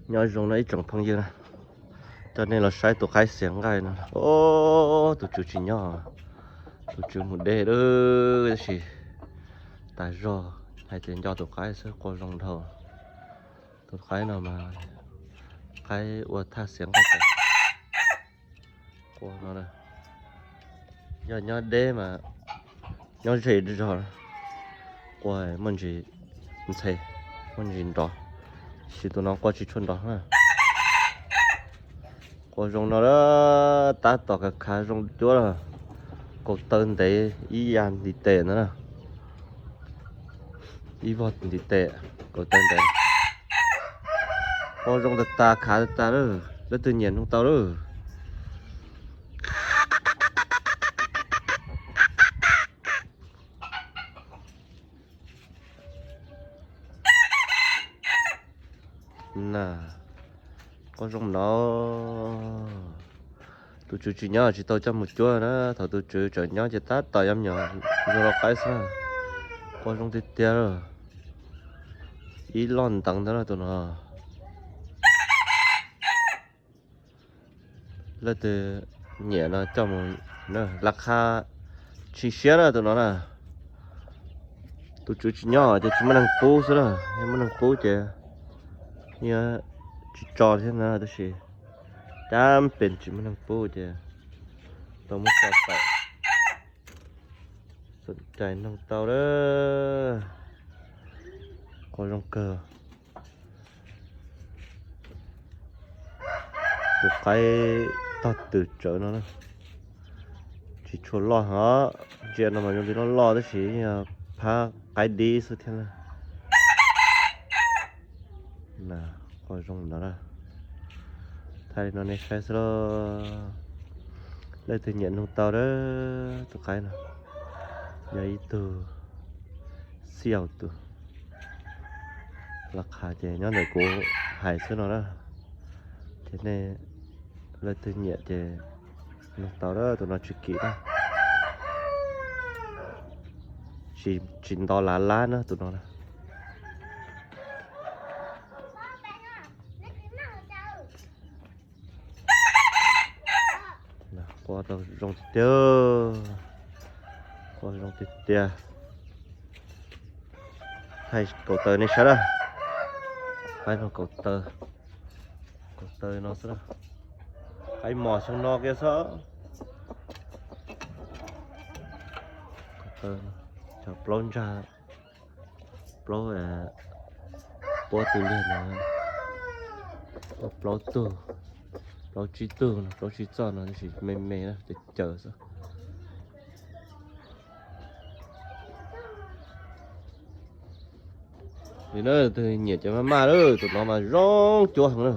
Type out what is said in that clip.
Nyob zoo no ib tsoom phooj ywg na, coj nej los saib tus qaib xiav nqaij no. Tus tswv tsis nyob, tus tswv mus deb lawm, tab sis tas zog hais tias nco tus qaib xwb, qua zoo dhau. Tus qaib no mas qaib ua thaj xiav nqaij tas. Qua no, yog nyob deb mas nyob ze zog, qua muaj ntsis ntxhe, muaj ntsis nrov, tab sis tus no qua tsis tshua nrov na. Qua zoo no, tab tom khav khav zoo cuab lawm. Kaus taw ntev ib yam ntiv tes ntawd na, ib vog ntiv tes, kaus taw ntev. Qua zoo tas tas, khav tas tas lawm, leej twg nyiam nug tau lawm. Na, qua zoo no. Tus tswv tsis nyob tsis tau coj mus cuab na, thaum tus tswv tseem nyob ces tab tom yuav me nyuam ntsuag lau qaib xwb. Qua zoo tiag tiag lawm. Ib loj nteev ntawd na tus no. Leej twg nyiam no coj mus, laj qha tsis siab na tus no na. Tus tswv tsis nyob ces tsis muaj neeg pub xwb na, yog muaj neeg pub ces tsis tso thiab na, tab sis cab pes tsis muaj neeg pub ces tau muab tso tawm. Xom cai nug tau lawm, qua zoo kawg. Tus qaib tog twm tsawv no na, tsis tshua loj hos, ntsia no mas zoo li loj loj tab sis yog phab qaib dib xwb thiab na. Qua zoo no na. Thaij li no nej saib xwb lauj. Leej twg nyiam nug tau lawm, tus qaib no yog ib tug xiaus tus. Laj qha ces nyob ntawm kuv hais xwb no na. Ces nej leej twg nyiam ces nug tau lawm, tus no tsis kim na. Tsis nto lav lab na tus no na. Qua zoo tiag tiag, qua zoo tiag tiag. Thaij kaus taw nej saib na. Qaib no kaus taw, kaus taw no xwb na. Qaib mos xyoo no kiag xwb. Kaus taw, cov plaub ntsag, plaub puab tus liag no, plaub tug, plaub tsib tug no, plaub tsib txoj no tab sis me me na, caws caws xwb. Li na, tus nyiam cov maj maj lawm, tus no mas zoo cuab heev na.